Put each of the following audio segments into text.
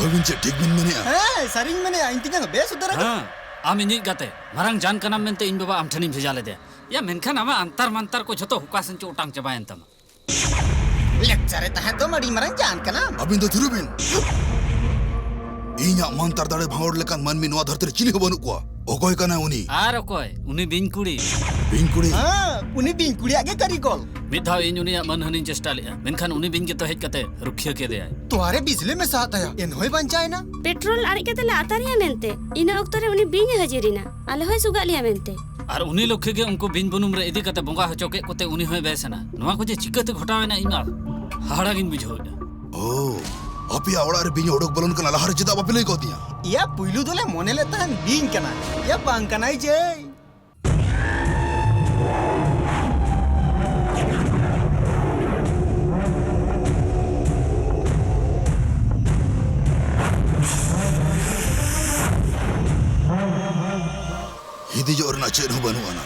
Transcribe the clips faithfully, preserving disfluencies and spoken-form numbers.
ᱟᱹᱵᱤᱱ ᱪᱮᱫ ᱴᱷᱤᱠ ᱵᱤᱱ ᱢᱮᱱᱮᱜᱼᱟ? ᱦᱮᱸ, ᱥᱟᱹᱨᱤᱧ ᱢᱮᱱᱮᱜᱼᱟ, ᱤᱧ ᱛᱤᱧᱟᱝ ᱵᱮᱥ ᱩᱛᱟᱹᱨ ᱟᱠᱟᱱᱟ᱾ ᱦᱮᱸ, ᱟᱢ ᱤᱧᱤᱡ ᱜᱟᱛᱮ, ᱢᱟᱨᱟᱝ ᱡᱟᱱ ᱠᱟᱱᱟᱢ ᱢᱮᱱᱛᱮ ᱤᱧ ᱵᱟᱵᱟ ᱟᱢ ᱴᱷᱮᱱᱤᱧ ᱵᱷᱮᱡᱟ ᱞᱮᱫᱮᱭᱟ᱾ ᱭᱟ, ᱢᱮᱱᱠᱷᱟᱱ ᱟᱢᱟᱜ ᱟᱱᱛᱟᱨ ᱢᱟᱱᱛᱟᱨ ᱠᱚ ᱡᱷᱚᱛᱚ ᱚᱠᱟ ᱥᱮᱱ ᱪᱚ ᱚᱴᱟᱝ ᱪᱟᱵᱟᱭᱮᱱ ᱛᱟᱢᱟ᱾ ᱞᱮᱠᱪᱟᱨ ᱮ ᱛᱟᱦᱮᱸ ᱫᱚ ᱟᱹᱰᱤ ᱢᱟᱨᱟᱝ ᱡᱟᱱ ᱠᱟᱱᱟᱢ᱾ ᱟᱹᱵᱤᱱ ᱫᱚ ᱛᱷᱤᱨᱩ ᱵᱤᱱ᱾ ᱤᱧᱟᱜ ᱢᱟᱱᱛᱟᱨ ᱫᱟᱲᱮ ᱵᱷᱟᱸᱜᱚᱲ ᱞᱮᱠᱟᱱ ᱢᱟᱹᱱᱢᱤ ᱱᱚᱣᱟ ᱫᱷᱟᱹᱨᱛᱤ ᱨᱮ ᱪᱤᱞᱤ ᱦᱚᱸ ᱵᱟᱹᱱᱩᱜ ᱠᱚᱣᱟ᱾ ᱚᱠᱚᱭ ᱠᱟᱱᱟᱭ ᱩᱱᱤ? ᱟᱨ ᱚᱠᱚᱭ? ᱩᱱᱤ ᱵᱤᱧ ᱠᱩᱲᱤ᱾ ᱵᱤᱧ ᱠᱩᱲᱤ? ᱦᱮᱸ, ᱩᱱᱤ ᱵᱤᱧ ᱠᱩᱲᱤᱭᱟᱜ ᱜᱮ ᱠᱟᱹᱨᱤᱜᱚᱞ᱾ ᱢᱤᱫ ᱫᱷᱟᱣ ᱤᱧ ᱩᱱᱤᱭᱟᱜ ᱢᱟᱹᱱᱦᱟᱹᱱᱤᱧ ᱪᱮᱥᱴᱟ ᱞᱮᱫᱼᱟ, ᱢᱮᱱᱠᱷᱟᱱ ᱩᱱᱤ ᱵᱤᱧ ᱜᱮᱛᱚ ᱦᱮᱡ ᱠᱟᱛᱮ ᱨᱩᱠᱷᱤᱭᱟᱹ ᱠᱮᱫᱮᱭᱟᱭ᱾ ᱛᱚᱣᱟ ᱨᱮ ᱵᱤᱡᱽᱞᱤ ᱢᱮᱥᱟ ᱟᱫ ᱛᱟᱭᱟ, ᱮᱱᱦᱚᱸᱭ ᱵᱟᱧᱪᱟᱣ ᱮᱱᱟ᱾ ᱯᱮᱴᱨᱳᱞ ᱟᱨᱮᱡ ᱠᱟᱛᱮ ᱞᱮ ᱟᱛᱟᱨᱮᱭᱟ ᱢᱮᱱᱛᱮ, ᱤᱱᱟᱹ ᱚᱠᱛᱚ ᱨᱮ ᱩᱱᱤ ᱵᱤᱧ ᱮ ᱦᱟᱹᱡᱤᱨ ᱮᱱᱟ᱾ ᱟᱞᱮ ᱦᱚᱸᱭ ᱥᱩᱜᱟᱜ ᱞᱮᱭᱟ ᱢᱮᱱᱛᱮ᱾ ᱟᱨ ᱩᱱᱤ ᱞᱚᱠᱠᱷᱤ ᱜᱮ ᱩᱱᱠᱩ ᱵᱤᱧ ᱵᱩᱱᱩᱢ ᱨᱮ ᱤᱫᱤ ᱠᱟᱛᱮ ᱵᱚᱸᱜᱟ ᱦᱚᱪᱚ ᱠᱮᱫ ᱠᱚᱛᱮ ᱩᱱᱤ ᱦᱚᱸᱭ ᱵᱮᱥ ᱮᱱᱟ᱾ ᱱᱚᱣᱟ ᱠᱚ ᱡᱮ ᱪᱤᱠᱟᱹᱛᱮ ᱜᱷᱚᱴᱟᱣ ᱮᱱᱟ, ᱤᱧ ᱢᱟ ᱦᱟᱦᱟᱲᱟ ᱜᱤᱧ ᱵᱩᱡᱷᱟᱹᱣ ᱮᱫᱟ᱾ ᱳ, ᱟᱯᱮᱭᱟᱜ ᱚᱲᱟᱜ ᱨᱮ ᱵᱤᱧ ᱚᱰᱚᱠ ᱵᱚᱞᱚᱱ ᱠᱟᱱᱟ, ᱞᱟᱦᱟ ᱨᱮ ᱪᱮᱫᱟᱜ ᱵᱟᱯᱮ ᱞᱟᱹᱭ ᱠᱟᱣᱫᱤᱧᱟ? ᱤᱭᱟ, ᱯᱩᱭᱞᱩ ᱫᱚᱞᱮ ᱢᱚᱱᱮ ᱞᱮᱫ ᱛᱟᱦᱮᱱ ᱵᱤᱧ ᱠᱟᱱᱟᱭ᱾ ᱤᱭᱟ, ᱵᱟᱝ ᱠᱟᱱᱟᱭ ᱡᱮ᱾ ᱦᱤᱫᱤᱡᱚᱜ ᱨᱮᱱᱟᱜ ᱪᱮᱫ ᱦᱚᱸ ᱵᱟᱹᱱᱩᱜ ᱟᱱᱟ᱾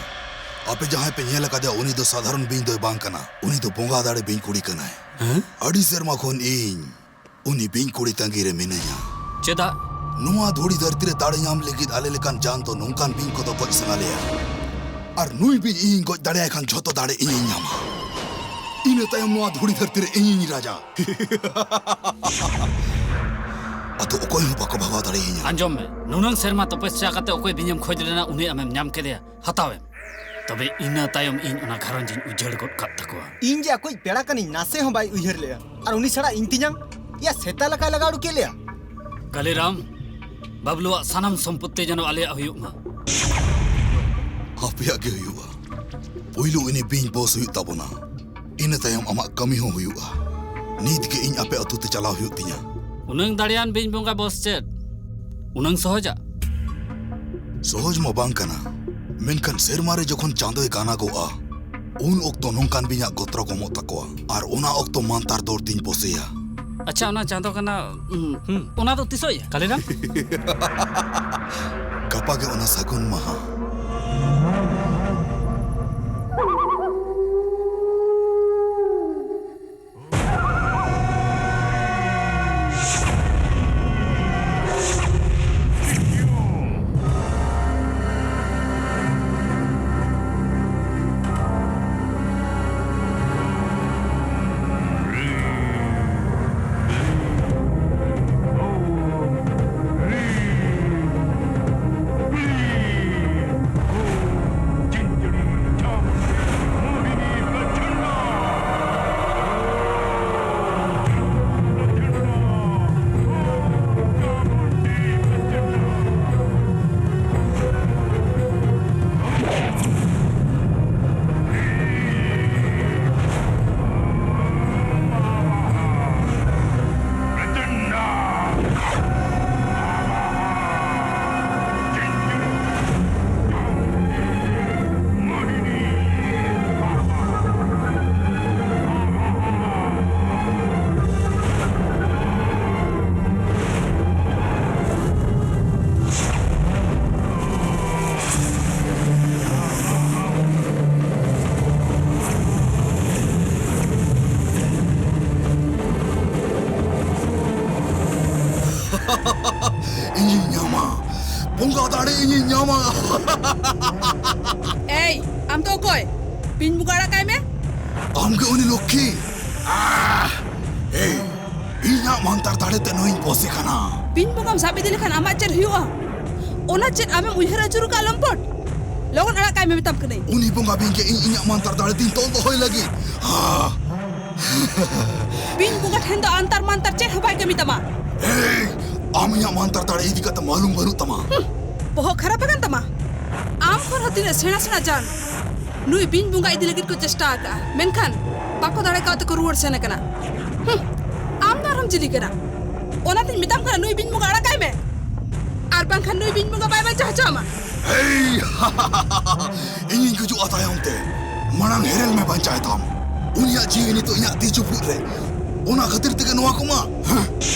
ᱟᱯᱮ ᱡᱟᱦᱟᱸᱭ ᱯᱮ ᱧᱮᱞ ᱟᱠᱟᱫᱮᱭᱟ, ᱩᱱᱤ ᱫᱚ ᱥᱟᱫᱷᱟᱨᱚᱱ ᱵᱤᱧ ᱫᱚᱭ ᱵᱟᱝ ᱠᱟᱱᱟ, ᱩᱱᱤ ᱫᱚ ᱵᱚᱸᱜᱟ ᱫᱟᱲᱮ ᱵᱤᱧ ᱠᱩᱲᱤ ᱠᱟᱱᱟᱭ᱾ ᱦᱮᱸ? ᱟᱹᱰᱤ ᱥᱮᱨᱢᱟ ᱠᱷᱚᱱ ᱤᱧ ᱩᱱᱤ ᱵᱤᱧ ᱠᱩᱲᱤ ᱛᱟᱺᱜᱤ ᱨᱮ ᱢᱤᱱᱟᱹᱧᱟ᱾ ᱪᱮᱫᱟᱜ? ᱱᱚᱣᱟ ᱫᱷᱩᱲᱤ ᱫᱷᱟᱹᱨᱛᱤ ᱨᱮ ᱫᱟᱲᱮ ᱧᱟᱢ ᱞᱟᱹᱜᱤᱫ ᱟᱞᱮ ᱞᱮᱠᱟᱱ ᱡᱟᱱ ᱫᱚ ᱱᱚᱝᱠᱟᱱ ᱵᱤᱧ ᱠᱚᱫᱚ ᱜᱚᱡ ᱥᱟᱱᱟ ᱞᱮᱭᱟ᱾ ᱟᱨ ᱱᱩᱭ ᱵᱤᱧ ᱤᱧᱤᱧ ᱜᱚᱡ ᱫᱟᱲᱮᱭᱟᱭ ᱠᱷᱟᱱ ᱡᱷᱚᱛᱚ ᱫᱟᱲᱮ ᱤᱧᱤᱧ ᱧᱟᱢᱟ᱾ ᱤᱱᱟᱹ ᱛᱟᱭᱚᱢ ᱱᱚᱣᱟ ᱫᱷᱩᱲᱤ ᱫᱷᱟᱹᱨᱛᱤ ᱨᱮ ᱤᱧᱤᱧ ᱨᱟᱡᱟ᱾ ᱟᱫᱚ ᱚᱠᱚᱭ ᱦᱚᱸ ᱵᱟᱠᱚ ᱵᱷᱟᱜᱟᱣ ᱫᱟᱲᱮᱭᱟᱹᱧᱟ᱾ ᱟᱸᱡᱚᱢ ᱢᱮ, ᱱᱩᱱᱟᱹᱝ ᱥᱮᱨᱢᱟ ᱛᱚᱯᱚᱥᱭᱟ ᱠᱟᱛᱮ ᱚᱠᱚᱭ ᱵᱤᱧᱮᱢ ᱠᱷᱚᱡ ᱞᱮᱱᱟ, ᱩᱱᱤ ᱟᱢᱮᱢ ᱧᱟᱢ ᱠᱮᱫᱮᱭᱟ, ᱦᱟᱛᱟᱣᱮᱢ᱾ ᱛᱚᱵᱮ ᱤᱱᱟᱹ ᱛᱟᱭᱚᱢ ᱤᱧ ᱚᱱᱟ ᱜᱷᱟᱨᱚᱸᱡᱽ ᱤᱧ ᱩᱡᱟᱹᱲ ᱜᱚᱫ ᱠᱟᱜ ᱛᱟᱠᱚᱣᱟ᱾ ᱤᱧ ᱡᱮ ᱟᱠᱚᱭᱤᱡ ᱯᱮᱲᱟ ᱠᱟᱹᱱᱟᱹᱧ, ᱱᱟᱥᱮ ᱦᱚᱸ ᱵᱟᱭ ᱩᱭᱦᱟᱹᱨ ᱞᱮᱜᱼᱟ᱾ ᱟᱨ ᱩᱱᱤ ᱪᱷᱟᱲᱟ ᱤᱧ ᱛᱤᱧᱟᱝ, ᱭᱟ, ᱥᱮᱛᱟ ᱞᱮᱠᱟᱭ ᱞᱟᱜᱟ ᱩᱰᱩᱠ ᱠᱮᱫ ᱞᱮᱭᱟ᱾ ᱠᱟᱞᱤᱨᱟᱢ, ᱵᱟᱵᱞᱩᱣᱟᱜ ᱥᱟᱱᱟᱢ ᱥᱚᱢᱯᱚᱛᱛᱤ ᱡᱮᱱᱚ ᱟᱞᱮᱭᱟᱜ ᱦᱩᱭᱩᱜ ᱢᱟ᱾ ᱟᱯᱮᱭᱟᱜ ᱜᱮ ᱦᱩᱭᱩᱜᱼᱟ᱾ ᱯᱩᱭᱞᱩ ᱩᱱᱤ ᱵᱤᱧ ᱵᱚᱥ ᱦᱩᱭᱩᱜ ᱛᱟᱵᱚᱱᱟ, ᱤᱱᱟᱹ ᱛᱟᱭᱚᱢ ᱟᱢᱟᱜ ᱠᱟᱹᱢᱤ ᱦᱚᱸ ᱦᱩᱭᱩᱜᱼᱟ᱾ ᱱᱤᱛ ᱜᱮ ᱤᱧ ᱟᱯᱮ ᱟᱹᱛᱩ ᱛᱮ ᱪᱟᱞᱟᱣ ᱦᱩᱭᱩᱜ ᱛᱤᱧᱟ᱾ ᱩᱱᱟᱹᱝ ᱫᱟᱲᱮᱭᱟᱱ ᱵᱤᱧ ᱵᱚᱸᱜᱟ ᱵᱚᱥ ᱪᱮᱫ ᱩᱱᱟᱹᱝ ᱥᱚᱦᱚᱡᱟ? ᱥᱚᱦᱚᱡ ᱢᱟ ᱵᱟᱝ ᱠᱟᱱᱟ, ᱢᱮᱱᱠᱷᱟᱱ ᱥᱮᱨᱢᱟ ᱨᱮ ᱡᱚᱠᱷᱚᱱ ᱪᱟᱸᱫᱚᱭ ᱜᱟᱱᱟᱜᱚᱜᱼᱟ, ᱩᱱ ᱚᱠᱛᱚ ᱱᱚᱝᱠᱟᱱ ᱵᱤᱧᱟᱜ ᱜᱚᱛᱨᱚ ᱠᱚᱢᱚᱜ ᱛᱟᱠᱚᱣᱟ, ᱟᱨ ᱚᱱᱟ ᱚᱠᱛᱚ ᱢᱟᱱᱛᱟᱨ ᱫᱚᱨ ᱛᱤᱧ ᱯᱚᱥᱮᱭᱟ᱾ ᱟᱪᱪᱷᱟ, ᱚᱱᱟ ᱪᱟᱸᱫᱚ ᱠᱟᱱᱟ, ᱩᱸ, ᱦᱩᱸ, ᱚᱱᱟ ᱫᱚ ᱛᱤᱥᱚᱜ ᱭᱟ, ᱠᱟᱞᱤᱨᱟᱢ? ᱜᱟᱯᱟ ᱜᱮ ᱚᱱᱟ ᱥᱟᱹᱜᱩᱱ ᱢᱟᱦᱟ᱾ ᱤᱧᱤᱧ ᱧᱟᱢᱟ, ᱵᱚᱸᱜᱟ ᱫᱟᱲᱮ ᱤᱧᱤᱧ ᱧᱟᱢᱟ᱾ ᱮᱭ, ᱟᱢ ᱫᱚ ᱚᱠᱚᱭ? ᱵᱤᱧ ᱵᱚᱸᱜᱟ ᱟᱲᱟᱜ ᱠᱟᱭ ᱢᱮ᱾ ᱟᱢ ᱜᱮ ᱩᱱᱤ ᱞᱚᱠᱠᱷᱤ? ᱟᱦ! ᱮᱭ, ᱤᱧᱟᱜ ᱢᱟᱱᱛᱟᱨ ᱫᱟᱲᱮ ᱛᱮ ᱱᱩᱭᱤᱧ ᱵᱚᱥᱮ ᱠᱟᱱᱟ᱾ ᱵᱤᱧ ᱵᱚᱸᱜᱟᱢ ᱥᱟᱵ ᱤᱫᱤ ᱞᱮᱠᱷᱟᱱ ᱟᱢᱟᱜ ᱪᱮᱫ ᱦᱩᱭᱩᱜᱼᱟ? ᱚᱱᱟ ᱪᱮᱫ ᱟᱢᱮᱢ ᱩᱭᱦᱟᱹᱨ ᱟᱹᱪᱩᱨ ᱟᱠᱟᱫ, ᱞᱚᱢᱯᱚᱴ? ᱞᱚᱜᱚᱱ ᱟᱲᱟᱜ ᱠᱟᱭ ᱢᱮ ᱢᱮᱛᱟᱢ ᱠᱟᱹᱱᱟᱹᱧ᱾ ᱩᱱᱤ ᱵᱚᱸᱜᱟ ᱵᱤᱧ ᱜᱮ ᱤᱧ ᱤᱧᱟᱜ ᱢᱟᱱᱛᱟᱨ ᱫᱟᱲᱮ ᱛᱤᱧ ᱛᱚᱞ ᱫᱚᱦᱚᱭ ᱞᱟᱹᱜᱤᱫ᱾ ᱦᱟ! ᱵᱤᱧ ᱵᱚᱸᱜᱟ ᱴᱷᱮᱱ ᱫᱚ ᱟᱱᱛᱟᱨ ᱢᱟᱱᱛᱟᱨ ᱪᱮᱫ ᱦᱚᱸ ᱵᱟᱭ ᱠᱟᱹᱢᱤ ᱛᱟᱢᱟ᱾ ᱮᱭ! ᱟᱢ ᱤᱧᱟᱜ ᱢᱟᱱᱛᱟᱨ ᱫᱟᱲᱮ ᱤᱫᱤ ᱠᱟᱛᱮ ᱢᱟᱞᱩᱢ ᱵᱟᱹᱱᱩᱜ ᱛᱟᱢᱟ᱾ ᱦᱩᱸ, ᱵᱚᱦᱚᱜ ᱠᱷᱟᱨᱟᱯ ᱟᱠᱟᱱ ᱛᱟᱢᱟ? ᱟᱢ ᱠᱷᱚᱱ ᱦᱚᱸ ᱛᱤᱱᱟᱹᱜ ᱥᱮᱬᱟ ᱥᱮᱬᱟ ᱡᱟᱱ ᱱᱩᱭ ᱵᱤᱧ ᱵᱚᱸᱜᱟ ᱤᱫᱤ ᱞᱟᱹᱜᱤᱫ ᱠᱚ ᱪᱮᱥᱴᱟ ᱟᱠᱟᱫᱼᱟ, ᱢᱮᱱᱠᱷᱟᱱ ᱵᱟᱠᱚ ᱫᱟᱲᱮ ᱠᱟᱣᱛᱮ ᱠᱚ ᱨᱩᱣᱟᱹᱲ ᱥᱮᱱ ᱟᱠᱟᱱᱟ᱾ ᱦᱩᱸ, ᱟᱢ ᱫᱚ ᱟᱨᱦᱚᱸᱢ ᱪᱤᱞᱤ ᱠᱟᱱᱟ? ᱚᱱᱟᱛᱤᱧ ᱢᱮᱛᱟᱢ ᱠᱟᱱᱟ, ᱱᱩᱭ ᱵᱤᱧ ᱵᱚᱸᱜᱟ ᱟᱲᱟᱜ ᱠᱟᱭ ᱢᱮ, ᱟᱨ ᱵᱟᱝᱠᱷᱟᱱ ᱱᱩᱭ ᱵᱤᱧ ᱵᱚᱸᱜᱟ ᱵᱟᱭ ᱵᱟᱧᱪᱟᱣ ᱦᱚᱪᱚ ᱟᱢᱟ᱾ ᱮᱭ! ᱤᱧᱤᱧ ᱜᱩᱡᱩᱜᱼᱟ ᱛᱟᱭᱚᱢ ᱛᱮ᱾ ᱢᱟᱲᱟᱝ ᱦᱮᱨᱮᱞ ᱢᱮ ᱵᱟᱧᱪᱟᱭ ᱛᱟᱢ᱾ ᱩᱱᱤᱭᱟᱜ ᱡᱤᱣᱤ ᱱᱤᱛᱚᱜ ᱤᱧᱟᱜ ᱛᱤ ᱪᱩᱯᱩᱫ ᱨᱮ᱾ ᱚᱱᱟ ᱠᱷᱟᱹᱛᱤᱨ ᱛᱮᱜᱮ ᱱᱚᱣᱟ ᱠᱚᱢᱟ᱾ ᱦᱮᱸ?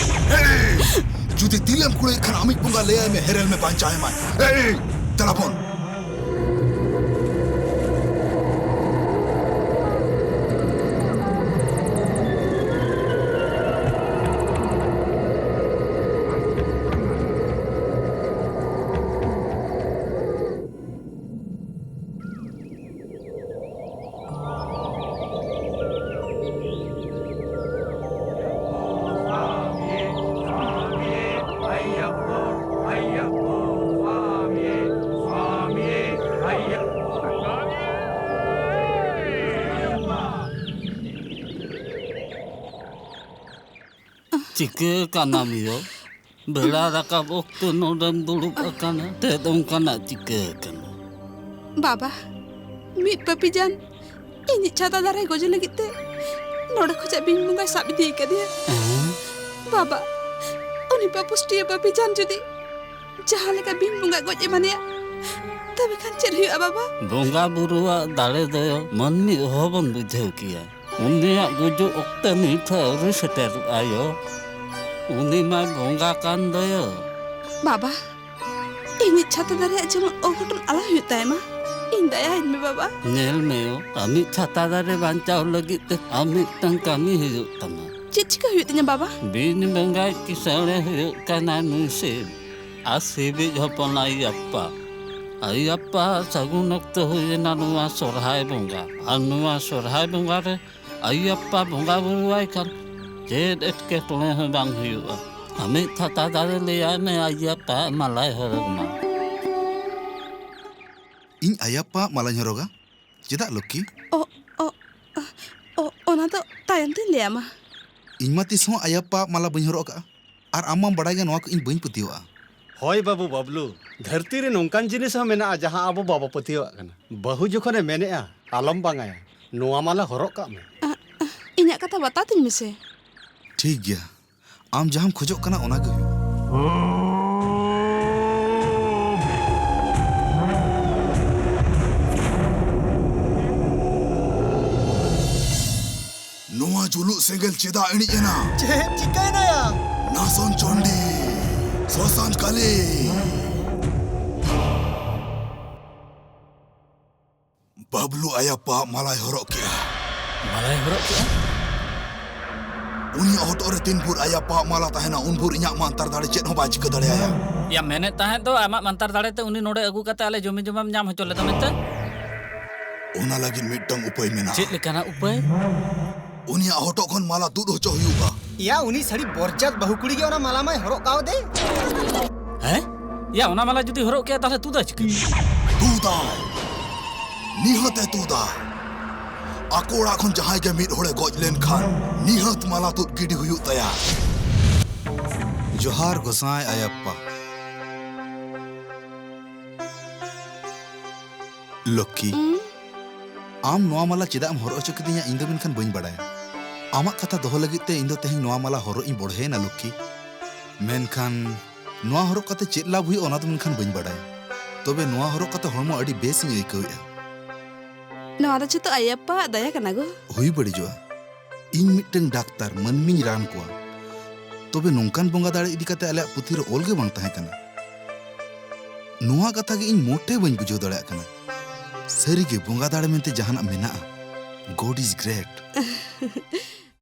ᱮᱭ! ᱡᱩᱫᱤ ᱛᱤᱞᱮᱢ ᱠᱩᱲᱟᱹᱭᱮᱫ ᱠᱷᱟᱱ ᱟᱢᱤᱡ ᱵᱚᱸᱜᱟ ᱞᱟᱹᱭᱟᱭ ᱢᱮ ᱦᱮᱨᱮᱞ ᱢᱮ ᱵᱟᱧᱪᱟᱭ ᱢᱟᱭ᱾ ᱮᱭ! ᱫᱮᱞᱟ ᱵᱚᱱ᱾ ᱪᱤᱠᱟᱹ ᱠᱟᱱᱟᱢ ᱭᱳ? ᱵᱮᱲᱟ ᱨᱟᱠᱟᱵ ᱚᱠᱛᱮ ᱱᱚᱰᱮᱢ ᱫᱩᱲᱩᱵ ᱟᱠᱟᱱᱟ? ᱪᱮᱫ ᱚᱱᱠᱟᱱᱟᱜ ᱪᱤᱠᱟᱹ ᱟᱠᱟᱱᱟ? ᱵᱟᱵᱟ, ᱢᱤᱫ ᱯᱟᱹᱯᱤ ᱡᱟᱱ ᱤᱧᱤᱡ ᱪᱷᱟᱛᱟ ᱫᱟᱨᱮ ᱜᱚᱡᱮ ᱞᱟᱹᱜᱤᱫ ᱛᱮ ᱱᱚᱰᱮ ᱠᱷᱚᱱᱟᱜ ᱵᱤᱧ ᱵᱚᱸᱜᱟᱭ ᱥᱟᱵ ᱤᱫᱤ ᱟᱠᱟᱫᱮᱭᱟ᱾ ᱦᱮᱸ? ᱵᱟᱵᱟ, ᱩᱱᱤ ᱯᱟᱯᱩᱥᱴᱤᱭᱟᱹ ᱯᱟᱹᱯᱤ ᱡᱟᱱ ᱡᱩᱫᱤ ᱡᱟᱦᱟᱸ ᱞᱮᱠᱟ ᱵᱤᱧ ᱵᱚᱸᱜᱟ ᱜᱚᱡ ᱮᱢᱟᱱᱮᱭᱟ, ᱛᱚᱵᱮ ᱠᱷᱟᱱ ᱪᱮᱫ ᱦᱩᱭᱩᱜᱼᱟ ᱵᱟᱵᱟ? ᱵᱚᱸᱜᱟ ᱵᱩᱨᱩᱣᱟᱜ ᱫᱟᱲᱮ ᱫᱚ ᱢᱟᱹᱱᱢᱤ ᱚᱦᱚ ᱵᱚᱱ ᱵᱩᱡᱷᱟᱹᱣ ᱠᱮᱭᱟ᱾ ᱩᱱᱤᱭᱟᱜ ᱜᱩᱡᱩᱜ ᱚᱠᱛᱮ ᱱᱤᱛ ᱦᱚᱸ ᱟᱹᱣᱨᱤ ᱥᱮᱴᱮᱨᱚᱜᱼᱟ ᱭᱳ᱾ ᱩᱱᱤ ᱢᱟᱭ ᱵᱚᱸᱜᱟ ᱠᱟᱱ ᱫᱚᱭᱳ᱾ ᱵᱟᱵᱟ, ᱤᱧᱤᱡ ᱪᱷᱟᱛᱟ ᱫᱟᱨᱮᱭᱟᱜ ᱡᱮᱢᱚᱱ ᱚᱜᱷᱚᱴᱚᱱ ᱟᱞᱚ ᱦᱩᱭᱩᱜ ᱛᱟᱭ ᱢᱟ, ᱤᱧ ᱫᱟᱭᱟᱭᱟᱹᱧ ᱢᱮ ᱵᱟᱵᱟ᱾ ᱧᱮᱞ ᱢᱮ ᱭᱳ, ᱟᱢᱤᱡ ᱪᱷᱟᱛᱟ ᱫᱟᱨᱮ ᱵᱟᱧᱪᱟᱣ ᱞᱟᱹᱜᱤᱫ ᱛᱮ ᱟᱢ ᱢᱤᱫᱴᱟᱝ ᱠᱟᱹᱢᱤ ᱦᱩᱭᱩᱜ ᱛᱟᱢᱟ᱾ ᱪᱮᱫ ᱪᱤᱠᱟᱹ ᱦᱩᱭᱩᱜ ᱛᱤᱧᱟ, ᱵᱟᱵᱟ? ᱵᱤᱱ ᱵᱚᱸᱜᱟᱭ ᱠᱤᱥᱟᱹᱬᱮ ᱦᱩᱭᱩᱜ ᱠᱟᱱᱟ ᱱᱩᱭ ᱥᱤᱵ᱾ ᱟᱨ ᱥᱤᱵᱤᱡ ᱦᱚᱯᱚᱱ ᱟᱭᱳ ᱟᱯᱟ᱾ ᱟᱭᱳ ᱟᱯᱟ, ᱥᱟᱹᱜᱩᱱ ᱚᱠᱛᱚ ᱦᱩᱭᱮᱱᱟ ᱱᱚᱣᱟ ᱥᱚᱨᱦᱟᱭ ᱵᱚᱸᱜᱟ᱾ ᱟᱨ ᱱᱚᱣᱟ ᱥᱚᱨᱦᱟᱭ ᱵᱚᱸᱜᱟ ᱨᱮ ᱟᱭᱳ ᱟᱯᱟ ᱵᱚᱸᱜᱟ ᱵᱩᱨᱩᱣᱟᱭ ᱠᱷᱟᱱ ᱪᱮᱫ ᱮᱴᱠᱮᱴᱚᱬᱮ ᱦᱚᱸ ᱵᱟᱝ ᱦᱩᱭᱩᱜᱼᱟ᱾ ᱟᱢᱤᱡ ᱛᱷᱟᱛᱟ ᱫᱟᱨᱮ ᱞᱟᱹᱭᱟᱭ ᱢᱮ, ᱟᱭᱳ ᱟᱯᱟ ᱢᱟᱞᱟᱭ ᱦᱚᱨᱚᱜᱽ ᱢᱟ᱾ ᱤᱧ ᱟᱭᱳ ᱟᱯᱟ ᱢᱟᱞᱟᱧ ᱦᱚᱨᱚᱜᱟ? ᱪᱮᱫᱟᱜ, ᱞᱚᱠᱠᱷᱤ? ᱚ, ᱚ, ᱚ, ᱚᱱᱟ ᱫᱚ ᱛᱟᱭᱚᱢ ᱛᱤᱧ ᱞᱟᱹᱭ ᱟᱢᱟ᱾ ᱤᱧ ᱢᱟ ᱛᱤᱥ ᱦᱚᱸ ᱟᱭᱳ ᱟᱯᱟ ᱢᱟᱞᱟ ᱵᱟᱹᱧ ᱦᱚᱨᱚᱜ ᱟᱠᱟᱫᱼᱟ᱾ ᱟᱨ ᱟᱢ ᱢᱟᱢ ᱵᱟᱲᱟᱭ ᱜᱮᱭᱟ, ᱱᱚᱣᱟ ᱠᱚ ᱤᱧ ᱵᱟᱹᱧ ᱯᱟᱹᱛᱭᱟᱹᱣᱟᱜᱼᱟ᱾ ᱦᱳᱭ ᱵᱟᱹᱵᱩ ᱵᱟᱵᱞᱩ, ᱫᱷᱟᱹᱨᱛᱤ ᱨᱮ ᱱᱚᱝᱠᱟᱱ ᱡᱤᱱᱤᱥ ᱦᱚᱸ ᱢᱮᱱᱟᱜᱼᱟ, ᱡᱟᱦᱟᱸ ᱟᱵᱚ ᱵᱟᱵᱚ ᱯᱟᱹᱛᱭᱟᱹᱣᱟᱜ ᱠᱟᱱᱟ᱾ ᱵᱟᱹᱦᱩ ᱡᱚᱠᱷᱚᱱᱮ ᱢᱮᱱᱮᱜᱼᱟ, ᱟᱞᱚᱢ ᱵᱟᱝᱟᱭᱟ, ᱱᱚᱣᱟ ᱢᱟᱞᱟ ᱦᱚᱨᱚᱜ ᱠᱟᱜ ᱢᱮ᱾ ᱟ, ᱟ, ᱤᱧᱟᱹᱜ ᱠᱟᱛᱷᱟ ᱵᱟᱛᱟᱣ ᱛᱤᱧ ᱢᱮᱥᱮ᱾ ᱴᱷᱤᱠ ᱜᱮᱭᱟ, ᱟᱢ ᱡᱟᱦᱟᱸᱢ ᱠᱷᱚᱡᱚᱜ ᱠᱟᱱᱟ, ᱚᱱᱟ ᱜᱮ ᱦᱩᱭᱩᱜᱼᱟ᱾ ᱱᱚᱣᱟ ᱡᱩᱞᱩᱜ ᱥᱮᱸᱜᱮᱞ ᱪᱮᱫᱟᱜ ᱤᱬᱤᱡ ᱮᱱᱟ? ᱪᱮᱫ ᱪᱤᱠᱟᱹᱭᱮᱱᱟᱭᱟ? ᱱᱟᱥᱚᱱ ᱪᱚᱱᱰᱤ, ᱥᱚᱥᱟᱱ ᱠᱟᱞᱤ᱾ ᱵᱟᱵᱞᱩ ᱟᱭᱟᱯᱟᱣᱟᱜ ᱢᱟᱞᱟᱭ ᱦᱚᱨᱚᱜ ᱠᱮᱜᱼᱟ᱾ ᱢᱟᱞᱟᱭ ᱦᱚᱨᱚᱜ ᱠᱮᱜᱼᱟ? ᱩᱱᱤᱭᱟᱜ ᱦᱚᱴᱚᱜ ᱨᱮ ᱛᱤᱱ ᱵᱷᱳᱨ ᱟᱭᱟᱯᱟᱣᱟᱜ ᱢᱟᱞᱟ ᱛᱟᱦᱮᱱᱟ, ᱩᱱ ᱵᱷᱳᱨ ᱤᱧᱟᱜ ᱢᱟᱱᱛᱟᱨ ᱫᱟᱲᱮ ᱪᱮᱫ ᱦᱚᱸ ᱵᱟᱭ ᱪᱤᱠᱟᱹ ᱫᱟᱲᱮᱭᱟᱭᱟ᱾ ᱭᱟ, ᱢᱮᱱᱮᱫ ᱛᱟᱦᱮᱸᱫ ᱫᱚ ᱟᱢᱟᱜ ᱢᱟᱱᱛᱟᱨ ᱫᱟᱲᱮ ᱛᱮ ᱩᱱᱤ ᱱᱚᱰᱮ ᱟᱹᱜᱩ ᱠᱟᱛᱮ ᱟᱞᱮ ᱡᱚᱢᱤ ᱡᱚᱢᱟᱢ ᱧᱟᱢ ᱦᱚᱪᱚ ᱞᱮᱫᱟ ᱢᱮᱱᱛᱮ? ᱚᱱᱟ ᱞᱟᱹᱜᱤᱫ ᱢᱤᱫᱴᱟᱝ ᱩᱯᱟᱹᱭ ᱢᱮᱱᱟᱜᱼᱟ᱾ ᱪᱮᱫ ᱞᱮᱠᱟᱱᱟᱜ ᱩᱯᱟᱹᱭ? ᱩᱱᱤᱭᱟᱜ ᱦᱚᱴᱚᱜ ᱠᱷᱚᱱ ᱢᱟᱞᱟ ᱛᱩᱫ ᱦᱚᱪᱚ ᱦᱩᱭᱩᱜᱼᱟ᱾ ᱭᱟ, ᱩᱱᱤ ᱥᱟᱹᱲᱤ ᱵᱚᱨᱡᱟᱛ ᱵᱟᱹᱦᱩ ᱠᱩᱲᱤ ᱜᱮ ᱚᱱᱟ ᱢᱟᱞᱟ ᱢᱟᱭ ᱦᱚᱨᱚᱜ ᱠᱟᱣᱫᱮ᱾ ᱦᱮᱸ? ᱭᱟ, ᱚᱱᱟ ᱢᱟᱞᱟ ᱡᱩᱫᱤ ᱦᱚᱨᱚᱜ ᱠᱮᱜᱼᱟ, ᱛᱟᱦᱞᱮ ᱛᱩᱫᱟᱭ ᱪᱤᱠᱟᱹ? ᱛᱩᱫᱟᱭ᱾ ᱱᱤᱦᱟᱹᱛ ᱮ ᱛᱩᱫᱟ᱾ ᱟᱠᱚ ᱚᱲᱟᱜ ᱠᱷᱚᱱ ᱡᱟᱦᱟᱸᱭ ᱜᱮ ᱢᱤᱫ ᱦᱚᱲᱮ ᱜᱚᱡ ᱞᱮᱱᱠᱷᱟᱱ ᱱᱤᱦᱟᱹᱛ ᱢᱟᱞᱟ ᱛᱩᱫ ᱜᱤᱰᱤ ᱦᱩᱭᱩᱜ ᱛᱟᱭᱟ᱾ ᱡᱚᱦᱟᱨ ᱜᱚᱸᱥᱟᱭ ᱟᱭᱟᱯᱯᱟ᱾ ᱞᱚᱠᱠᱷᱤ, ᱩᱸ? ᱟᱢ ᱱᱚᱣᱟ ᱢᱟᱞᱟ ᱪᱮᱫᱟᱜ ᱮᱢ ᱦᱚᱨᱚᱜ ᱦᱚᱪᱚ ᱠᱤᱫᱤᱧᱟ, ᱤᱧ ᱫᱚ ᱢᱮᱱᱠᱷᱟᱱ ᱵᱟᱹᱧ ᱵᱟᱲᱟᱭᱟ᱾ ᱟᱢᱟᱜ ᱠᱟᱛᱷᱟ ᱫᱚᱦᱚ ᱞᱟᱹᱜᱤᱫ ᱛᱮ ᱤᱧ ᱫᱚ ᱛᱮᱦᱮᱧ ᱱᱚᱣᱟ ᱢᱟᱞᱟ ᱦᱚᱨᱚᱜ ᱤᱧ ᱵᱚᱲᱦᱮᱭᱮᱱᱟ, ᱞᱚᱠᱠᱷᱤ᱾ ᱢᱮᱱᱠᱷᱟᱱ ᱱᱚᱣᱟ ᱦᱚᱨᱚᱜ ᱠᱟᱛᱮ ᱪᱮᱫ ᱞᱟᱵᱷ ᱦᱩᱭᱩᱜᱼᱟ, ᱚᱱᱟ ᱫᱚ ᱢᱮᱱᱠᱷᱟᱱ ᱵᱟᱹᱧ ᱵᱟᱲᱟᱭᱟ᱾ ᱛᱚᱵᱮ ᱱᱚᱣᱟ ᱦᱚᱨᱚᱜ ᱠᱟᱛᱮ ᱦᱚᱲᱢᱚ ᱟᱹᱰᱤ ᱵᱮᱥ ᱤᱧ ᱟᱹᱭᱠᱟᱹᱣᱮᱫᱼᱟ᱾ ᱱᱚᱣᱟ ᱫᱚ ᱡᱷᱚᱛᱚ ᱟᱭᱳ ᱟᱯᱟᱣᱟᱜ ᱫᱟᱭᱟ ᱠᱟᱱᱟ ᱜᱳ᱾ ᱦᱩᱭ ᱵᱟᱹᱲᱤᱡᱚᱜᱼᱟ᱾ ᱤᱧ ᱢᱤᱫᱴᱟᱝ ᱰᱟᱠᱛᱟᱨ, ᱢᱟᱹᱱᱢᱤᱧ ᱨᱟᱱ ᱠᱚᱣᱟ᱾ ᱛᱚᱵᱮ ᱱᱚᱝᱠᱟᱱ ᱵᱚᱸᱜᱟ ᱫᱟᱲᱮ ᱤᱫᱤ ᱠᱟᱛᱮ ᱟᱞᱮᱭᱟᱜ ᱯᱩᱛᱷᱤ ᱨᱮ ᱚᱞ ᱜᱮ ᱵᱟᱝ ᱛᱟᱦᱮᱸ ᱠᱟᱱᱟ᱾ ᱱᱚᱣᱟ ᱠᱟᱛᱷᱟ ᱜᱮ ᱤᱧ ᱢᱚᱴᱮ ᱵᱟᱹᱧ ᱵᱩᱡᱷᱟᱹᱣ ᱫᱟᱲᱮᱭᱟᱜ ᱠᱟᱱᱟ᱾ ᱥᱟᱹᱨᱤᱜᱮ ᱵᱚᱸᱜᱟ ᱫᱟᱲᱮ ᱢᱮᱱᱛᱮ ᱡᱟᱦᱟᱱᱟᱜ ᱢᱮᱱᱟᱜᱼᱟ? God is great.